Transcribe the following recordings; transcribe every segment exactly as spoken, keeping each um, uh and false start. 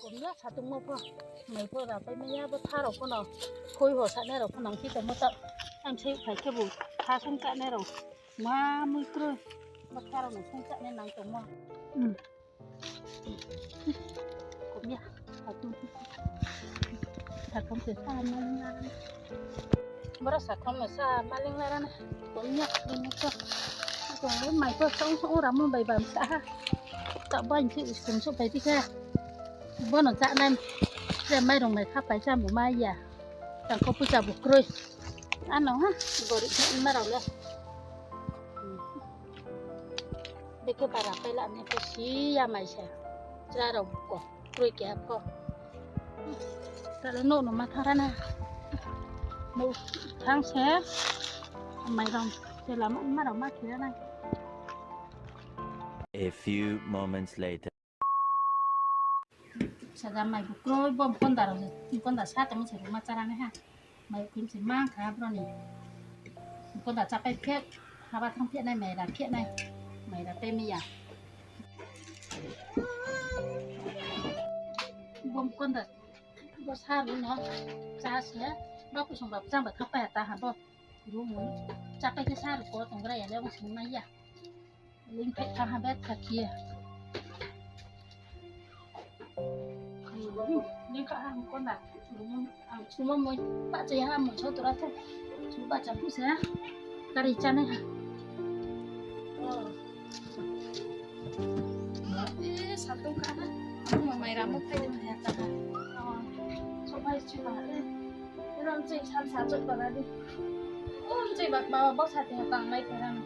Komya satungmo pho, mai pho rapai maya bo tha rao pho no, khui ho sanai rao pho nang khe tongmo ta, ang se phai khe bo tha sung kanai rao, ma mui kroi, bo tha rao no sung kanai nang tongmo. Hmm. Komya, satung. Satung se sa maling lara. Boro satung no sa maling lara na. Komya, komya sa. Satung mai pho song song ramo bai bam sa ha. Ta bai se song so bai ti khe. Bono sa nai. Je mai rong mai kha pai sa mo ma ya. Tang ko pusa bo kroi. Ano ha, gorib khe ma rao le. Beke bara paila ni ko si ya mai se. Chra rao ko kroi keha pho. Tale no no ma thara na. No thang se. Mai rao se lama ma rao ma khe na. A few moments later. Saja mai bo kroi bo mkonda rao, mkonda sa tongmo se ruma chara nai ha. Mai krim se mang kha bro ni. Mkonda chapai phet, haba thang phet nai, mai ra phet nai. Mai ra tei mi ya. Bo mkonda, bo sa ru no, cha se, ba kusung ba chang ba khapai ta ha bo. Ru mo, chapai khe sa ru ko tonggra ya le bo sung nai ya. Ling phai kha ha bet kha khe. Ling kha ha mkonda. Ang suma moi. Pa chai ha moi so tora the. Su pa cha pu se. Kari cha nai ha. Oh. Eh, satung kha na. Ang mai ra mo phai de phai ya ta ha. Oh. So bai chu ba le. Rom chai san sa chok ba la di. Rom chai ba ba ba sa te ha tang nai phai ra na.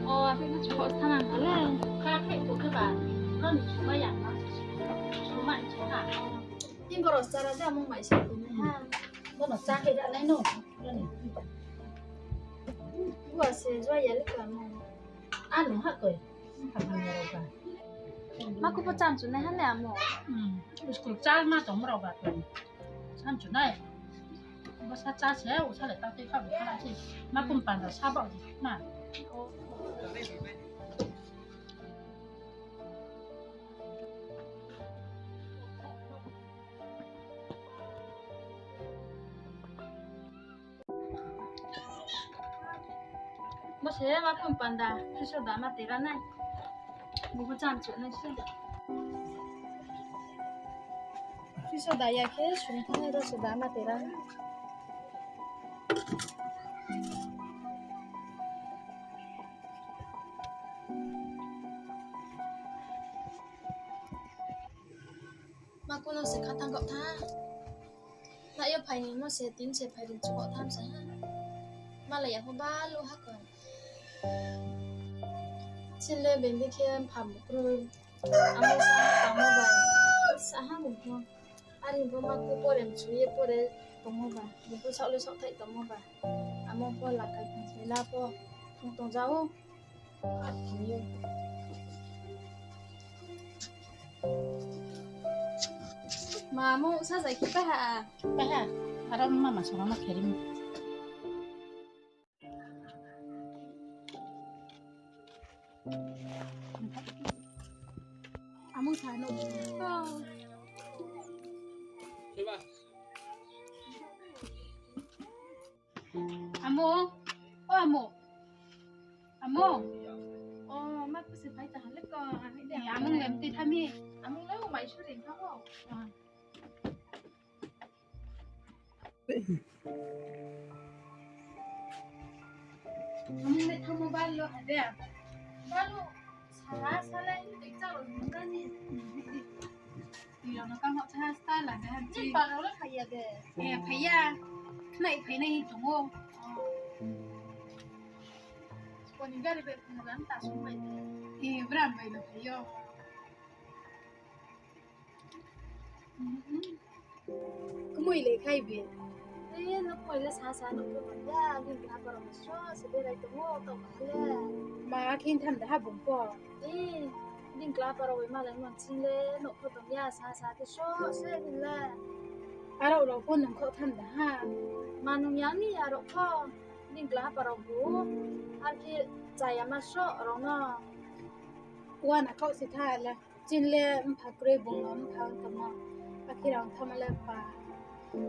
O, aphek no chukho sana hale. Ka phek bo khe ba, no ni chuma yang ma. Chuma ni chuma. Tin borok chara ja mung mai sa tong ha. Bono cha khe ra nai no. Bua se jua ya le ka mo. Ano ha koi. Ma kupo cham chu nai ha le amo. Hmm. School cha ma tong rao ba. Cham chu nai. Bo sa cha se, o sa le ta tei kha bo kha se. Ma kum panda sa ba di na. Bo se ma kum panda, friso da ma tera nai. Bo bo cham chu nai se. Friso da ya khe sung thang ro se da ma tera nai. Ma kuno se khatang kok tha. Na yo phai ni mo se tin se phai rin chu kok tham sa ha. Malai ya pho balu ha ko. Chin le bendi khe pham kroi. Amo sa ha tamo bai. Sa ha mo pho. Ani bo ma ku pore mchu ye pore tongmo ba. Bo pho saoh le saoh thai tongmo ba. Amo pho lakai phang se la pho. Phung tong jao. Ma mo sa jai khe paha. Paha. Aro mama songma ma kheri mo. Amo sa no. Amo. O amo. Amo. O ma kusi phai ta hale ko. Amo lem ti thami. Amo le o mai suri ka ho. Ang le thamo balo hade. Balo sa, sa lai ni cha ro nung ni. Ti ro no kang ho cha sta la de ha. Ni pa ro le phai ya de. Eh, phai ya. Khnai phai nai tong o. Gari bai phone lam ta sung bai de. E, bram bai no phai yo. Kumui le khai bi. E, no kumui le sa sa no kumui ya, bini kla para mo so, se berai tong o, tong ma le. Ma khin tham da ha bung ko. E, bini kla para bai ma le mon ching le, no ko tong ya, sa sa ke so, se ni le. Aro ro ko nung ko tham da ha. Ma nung ya ni aro ko. Bini kla para bu, ar khe chaya ma so aro no. Wana kau si tha le. Chin le mpha kroi bung no mpha tongmo. Akhe rang thama le pa.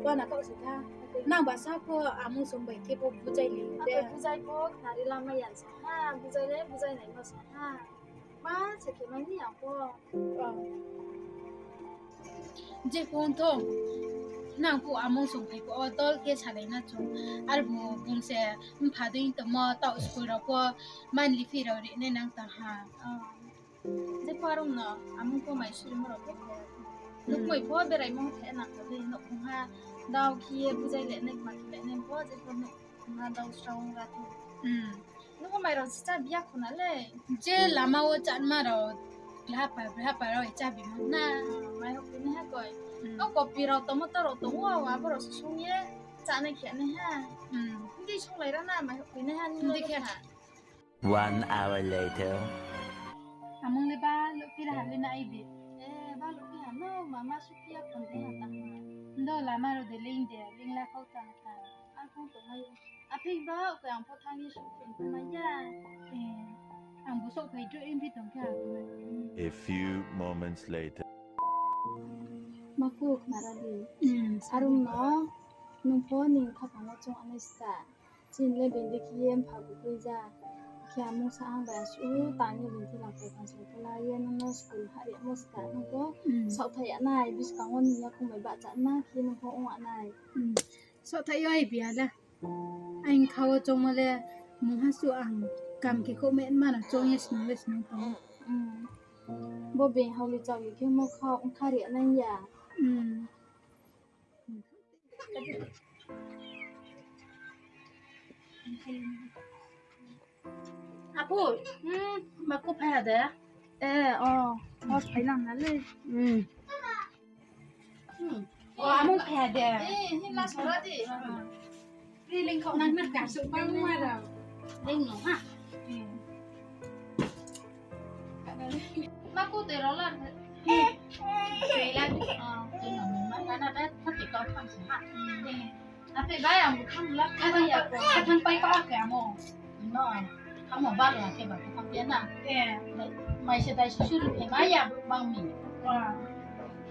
Wana kau si tha. Nang ba sa pho amung sung bai khe pho bujai ni de. Bujai pho khnari lama yan sa ha. Bujai le bujai nai no sa ha. Ma se khe mai ni ang pho. Je phone thong. Nang pho amung sung phai pho o dol khe salai na chung. Ar bu bung se mpha dei tongmo tao school rao pho monthly fee rao ri nai nang ta ha. Je pho arung no, amung pho mai suri mo rao pho khe. Nukmoi pho berai mo khe nang kha dei, nok phung ha, dao khe ye bujai le nai, ma khe le nai pho, je pho nok phung ha, dao srao ra thu. Nung pho mai rao si cha biya khuna le. Je lama wo chatma rao, lhapa, lhapa rao cha bi mo na. Mai hok ni ha koi. O kopi rao tomato rao tong o, abo rao se sung ye, cha nai khe nai ha. Ndi sung lai ra na, mai hok ni ha, ndi khe ha. One hour later. Amung le ba luphi ra ha le na ai de. E, ba luphi ha no, mama sukia khon de ha ta ha. Ndo lama ro de ling de, ling la kau ta ha ta. Ang khong tong mai. Aphi ba, ko ang pho thang ni su phin tong mai ya. E, ang bu sok phai dro in phi tong kha. A few moments later. Maku khna ra di. Sarung no, nung pho ni khaphang wo chung anai ska. Chin le bende khe ye mpha bu kroi ja. Khe amung sa ang bai asuh tang ye bini thila phai phan sung pho la ye nung no school ha ri mo ska nung pho. Saohthaih ya nai, buskang wo nung ya khumbai bahcha na khe nung pho ong ya nai. Saohthaih yo ai biya le. Aing kha wo chongmo le mungha suh ang kam khe khouh me ma no chong ye snung le snung tong. Bo being hao le chao ye khe mo kha ong kha ri nai ya. Apu, ma ku phai ha de? E, o, o phai nang na le. O, amung phai ha de? E, ni la sora di. Ri ling khau nang na ka su pang ma ra. Ling no ha. Ma ku te ro la. Te la. Te no ma na na da, ta te ka phang sa ha. Ate bai ang bu thang la, khathang pai ko ake amo. No, amo ba la ke ba khathang pia na. Mai se dai susur ke mai ya bang mi. Wa.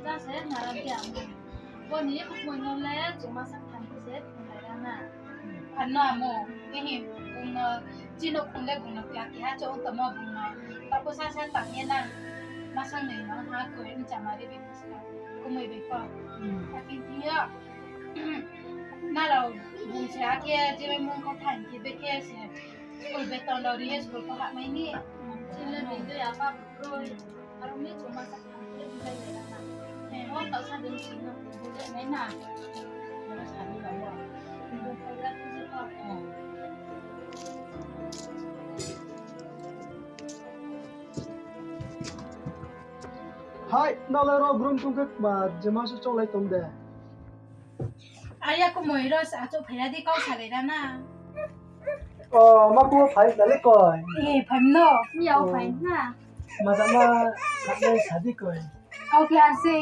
Da se na ra ke amo. Bo ni mo no le, chuma sa khan se, thung lai ra na. Ano amo, ehi, bung no, chino khun le bung no kla ke ha, cho tamo bung no. Tapo sa sa tang ye na. Masang ni no ha, ko, ni chama re bi. Kumui bai pho. Akhe thing yo. Nrao bung se akhe je bai mung kau thanng khe bekhe se. School beton rao ri ye school pho hahmai ni. Chini le bini dei apa bukroi. Aro mi chuma sa khan khe bujai lai na. Mo tau sa din si no bujai nai na. Aro sa ni la ya. Bung pho gra khe je pa. Hai, nrao le ro brum tong khe kma, jema se chounglai tong de. Aya kumui ro sa achouh phai ra di, kau salai ra na. O, ma ku phai na le koi. E, phai no. Miya o phai na. Maja ma sa nai sa di koi. Kau khe ar se,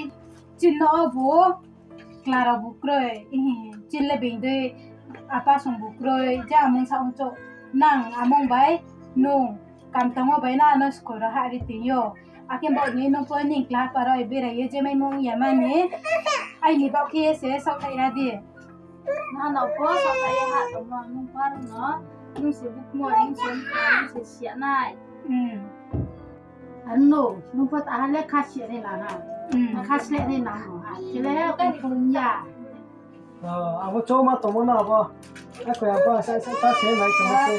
chin no o bu. Kla rao bu kroi, chin le bini dei apa song bu kroi, je amung sa ongchouh, nang amung bai, nung, kam tangmo bai na ano school rao hah ri tong yo. Akhe bo ni nung pho ni kla apa rao berai ye je maimo ong ya mani, aini baoh khe se saohthaih ra di. Nang no pho saohthaih ye hah tongmo, nung pho no, nung se bukmo, nung se mkha, nung se siya nai. Ano, nung pho taha le kha si ri na ha. Kha sleh ri na ha. Khe le kong ya. Abo choungma tongmo no abo. Ako abo sa sa ta se nai tongmo se.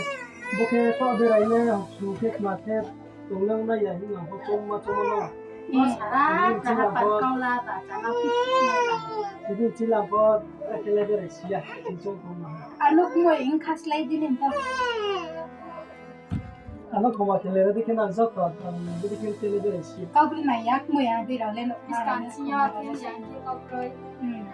Bo khe to berai nai, su khe kma khe tong nang nai ya hing abo choungma choungmo no. Bo sara taha pan kau la ba chana khe si nai ba. Bini chila bo khe le berai si ya. Chung choung tongma. Ano kmoi ing kha slai di ni bo. Ano khoma khe le ready khe na joto, ang ready khe tele berai si. Kau bini nai ya, kmoi ya, dei rao le no. Buskang sing ya, khe ya, khe kau kroi. Hmm.